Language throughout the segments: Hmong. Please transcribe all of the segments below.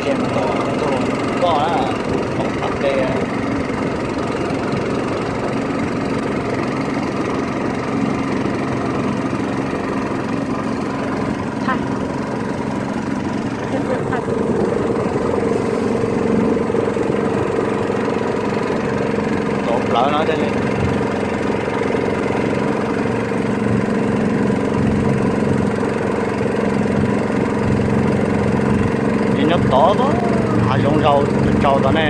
Ze mus tom tus koj na, tom qab pem. Tom plawv no thiaj li. Ces nyob tod, hav zoov zaus tsaus tod ne.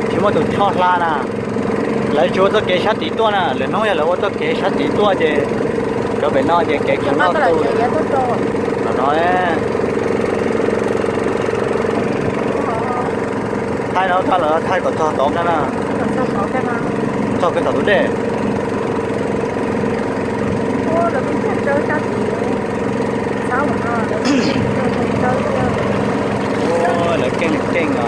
Tsis muaj tus choj hla na. Lawv tsis ua txoj kev sab tid tuaj na, lwm hnub yog lawv ua txoj kev sab tid tuaj ces cov pem no ces kev cov no tu no no. Thaij no thaij los thaij kom txog tod na na. Txog kiag tom tus dej. Ua lawv keej keej os.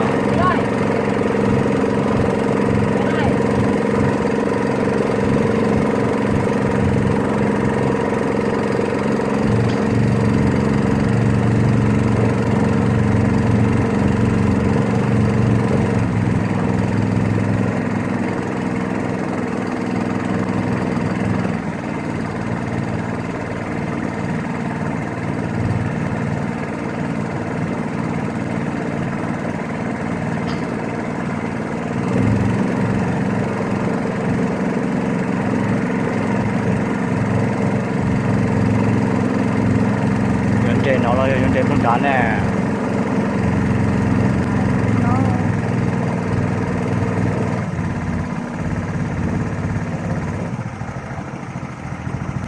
Yuav nres no los yog yuav nres puag nrad ne?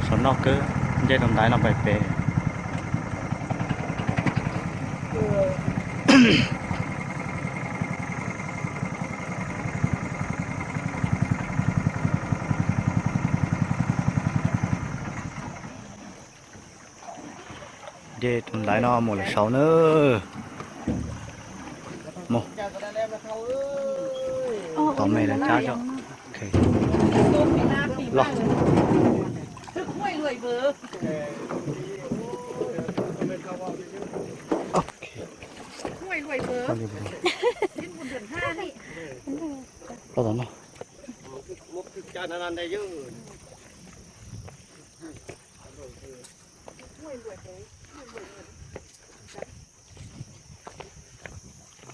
Saum no kawg, nce tus ntaiv no pais pem. Nce tus ntaiv no mus lawm saud na. Mus tom me lawv cab tso. Los. Los tom no.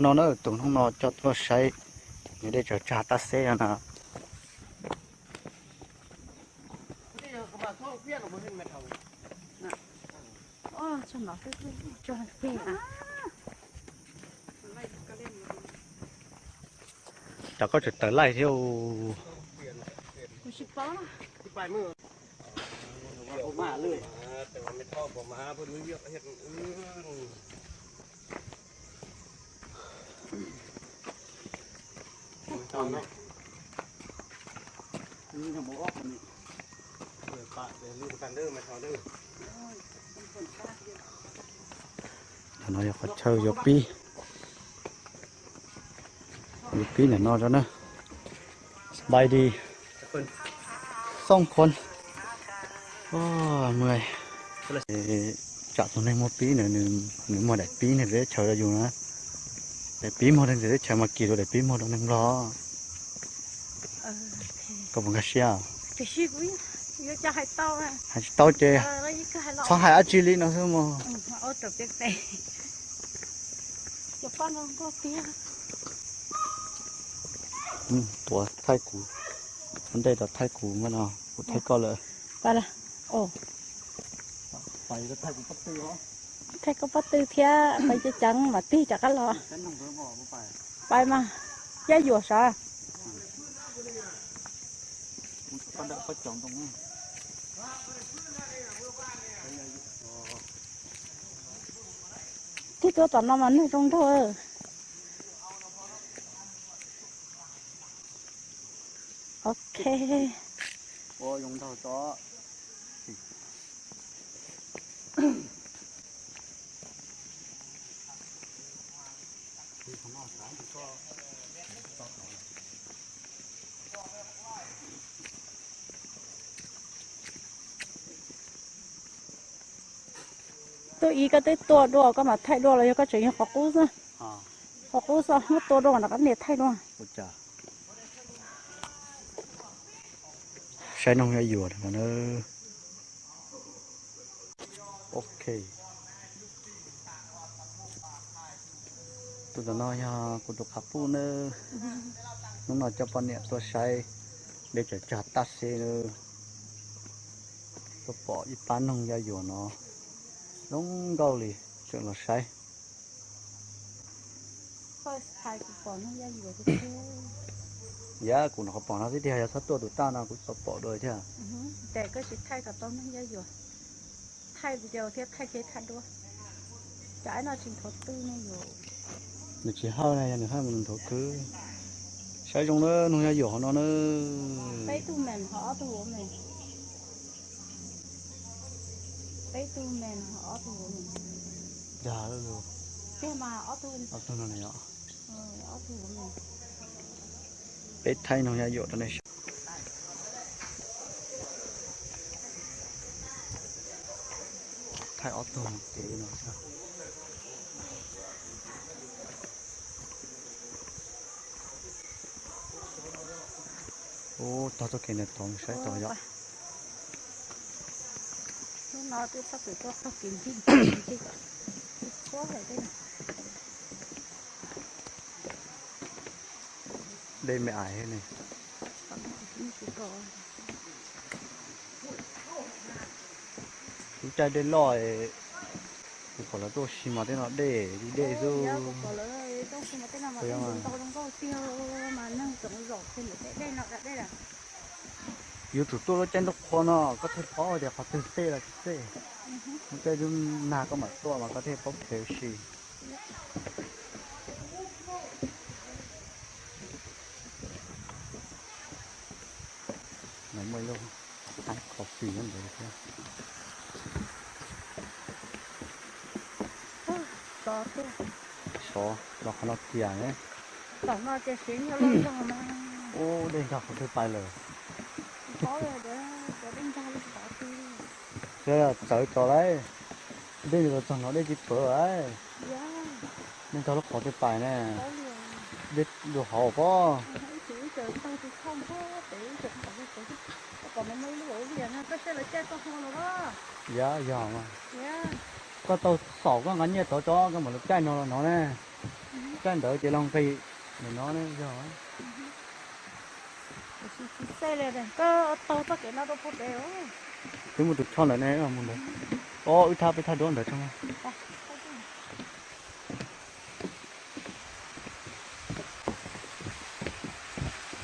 No na, tus hnub no coj tuaj saib nws dej tsaws tsag tab xeb no na. Cas koj tseem tawm laij thiab? Ntawm no yog qhov chaw yuav pib, yuav pib ntawm no rau na. Sbais dis, xooj phon, mus. Tsam tus neeg muag pib ntawd, nws muag daim pib nws teb chaws rau yus na. Daim pib muag rau nws teb chaws mas kis rau daim pib muag rau neeg Nplog. Koj puas nkag siab? Hais tsis tau ces txhob hais dab tsi li no xwb mog. Tuav thaij kuv, ua ntej tau thaij kuv mas no kuv thaij koj lawm. Thaij koj pob tw thiab pais ceev ceev mam tig rov qab los. Pais mas, yaj yuam sav. Tig tuaj tom no mas neeg zoo nraug. Ok. Tuaj ib koj twb tua dua koj mam thaij dua los yog koj tseem yog qhov qub xwb? Qhov qub xwb, muab tua dua rov qab nias thaij dua. Saib noog yaj yuam no na. Ok. Tus tom no yog kuv tus qhov puj na. Hnub no coj poj niam tuaj saib dej cov cog taj xeb na. Tuaj pom ib pab noog yaj yuam no zoo nkauj li, tseem los saib. Yam kuv nyuam qhuav pom no xwb tiag, yog txhob tuaj tus taj no kuv tsis pom dua thiab. Nws tsis hawj na, yog nws haj mus nthuav khwb. Saib zoo na, noog yaj yuam hov no na. Dag, ob tug no na yom. Peb thaij noog yaj yuam rau nej saib. Thaij ob tug kev no. Ub, tog txoj kev ntawd tod mus saib tod yom. Dej me ais ne. Lub caij dej loj, kuv pom lawv tuaj ua si mas tej no dej li dej xwb. Yuav tsum tuaj lub caij ntuj qhua no koj thiaj paub tias qhov twg xej los tsis xej. Lub caij nag koj mam tuaj mas koj thiaj paub kev ua si. Muaj ib lub hav coffee nyob ntawd thiab. Sov los qhov no kiag ne. Ub, dej nkag qhov twg pais lawm. Txawv tso lauj, dej nws los txog no dej tsis pawv lauj. Dej nkag lub qhov twg pais ne. Dej dua hauv pob. Yog, yog mas. Koj tau xaum koj nqa nyiaj tod tso koj mam lub caij no los no ne. Caij ntawd ces los nqis ntawm no ne yog. Twb muaj tus tsho ntawd ne, mus ntawd. Ob, wb thaj peb thaj duab ntawd tso.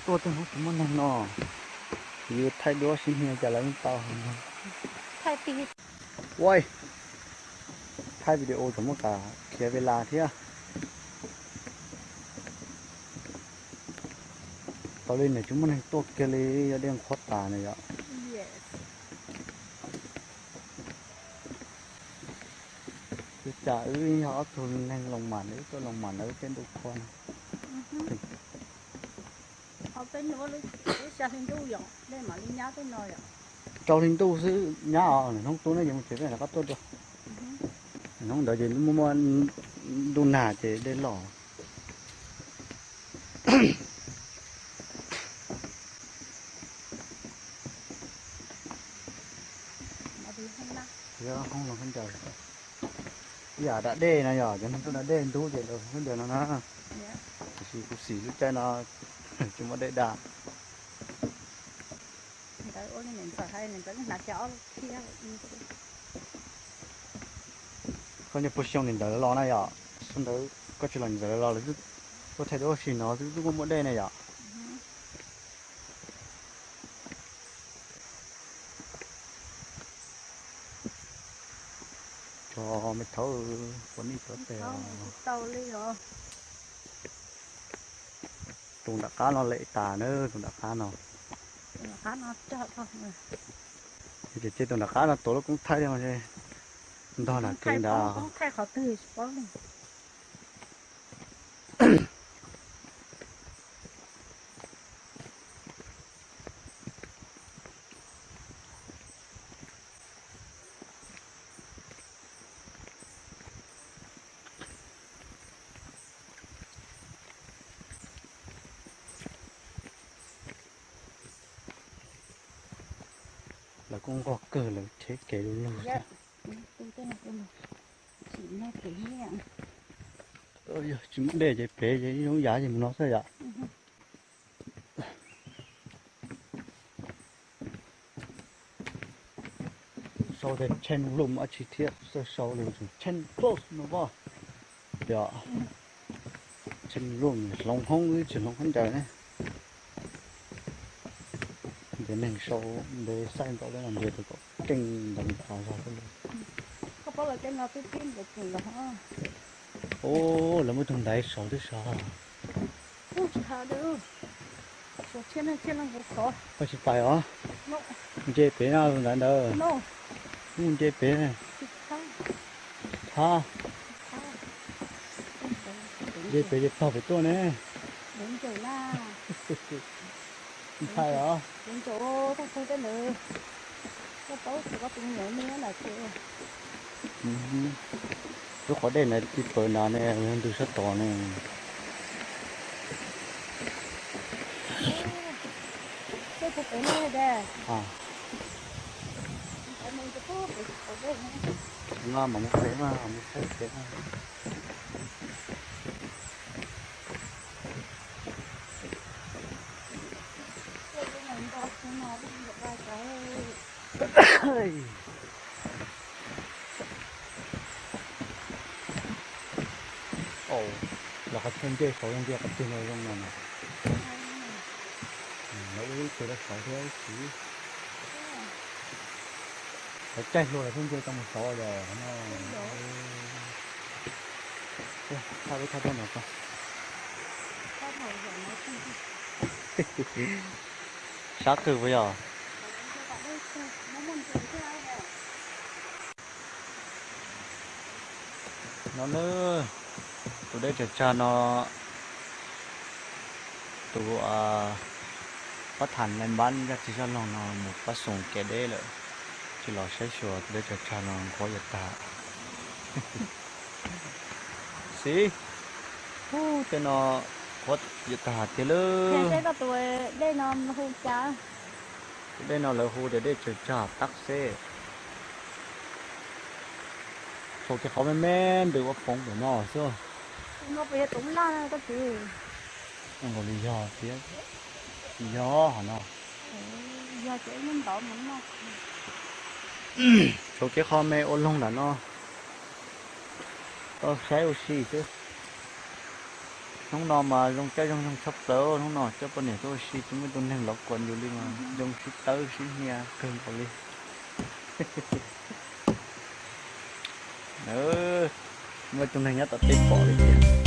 Tuaj tej hnub tsis muaj neeg no, yus thaij duab sib hnia cas lawv yeej tau. Ua, thaij video tseem muaj kam khiav ve las thiab. Tau li ntawd tsis muaj neeg tuaj kiag li, yog dej qhuav tas na yom. Ua cas wb yog ob tug neeg Loos Mas, wb tuaj Loos Mas ntawd tej ntuj qhuav no. Rau hli ntuj xwb nyab os, hnub tuaj ne ces mus tsev peb rov qab tuaj dua. Hnub ntawd ces muaj muaj ntuj nag ces dej loj. Hoob los khaub ncaws, ib yam da dej no yog cov neeg tuaj da dej ntub ces lawv khaub ncaws no na. Tiam sis kuv xim lub caij no tsis muaj dej da. Koj nyob puag xyoo niam ntxawm los na yom, xyoo ntawd koj tsis los niam ntxawm los lawv tuaj thaij duab ua si no xwb twb muaj muaj dej ne yom. Tso me thaub, puas nej tuav tes os. Tus nram qab no lem tas na, tus nram qab no. Ces tus nram qab no tuav lub koob thaij ntog nram kev ntag. Kuj nqog kawg lawm, rhiab kev lug lug thiab. Yog tsis muaj dej ces pem ces ib zoo yav ces mus no xwb yom. Sau tias Chain Room dab tsi thiab, sau li Chain Close no pob. Yog Chain Room hloov hoob wb tsis hloov khaub ncaws ne. Ntiav neeg sau ntev xaij nkaus li no, ntiav tus kom keej nrov nrov zog xwb. Ub, lawv muaj tus ntaiv saud twb sav. Koj tsis pais os? Nce pem no tus ntaiv ntawd. Mus nce pem. Thab. Nce pem ces txog pem tuaj ne. Ntshai os. Lub qhov dej ntawd tib pawg ntawd ne, ntws sab tod ne. No mas mus pem mas mus saib pem mas. Los qhov chaw nce saud zoo nce qhov twg no zoo no na. Lawv ua ib tug rau saud thiab ib tug. Lawv caij hluas lawv thiaj nce tau mus saud yog no. Thaj peb thaj tuaj no ko. Sab kawg puas yog? No na, tus dej tsaws tsag no, tus pab tham nai npab zaj txiv zaj laug no mus pab xoos kev deb lawm, tsis los saib xyuas tus dej tsaws tsag no nqhuav yuav tag. Xib, ub, tej no qhuav yuav tag tiag lawm. Tus dej no lawv hu tias dej tsaws tsag tab xeb. Thaum kiag qhov me me ntws ua poov pem no xwb. Nkaus li yog thiab, yog hov no. Tshuav kev qho me ua loog nram no, tau saib ua si xwb. Hnub no mas zoo caij zoo nyoog tshaj plaws, hnub no coj poj niam tuaj ua si tsis muaj tus neeg los kuam yus li mas zoo sib tawb sib hnia kawg nkaus li. Muaj tus neeg nyob tom teb pom li tias.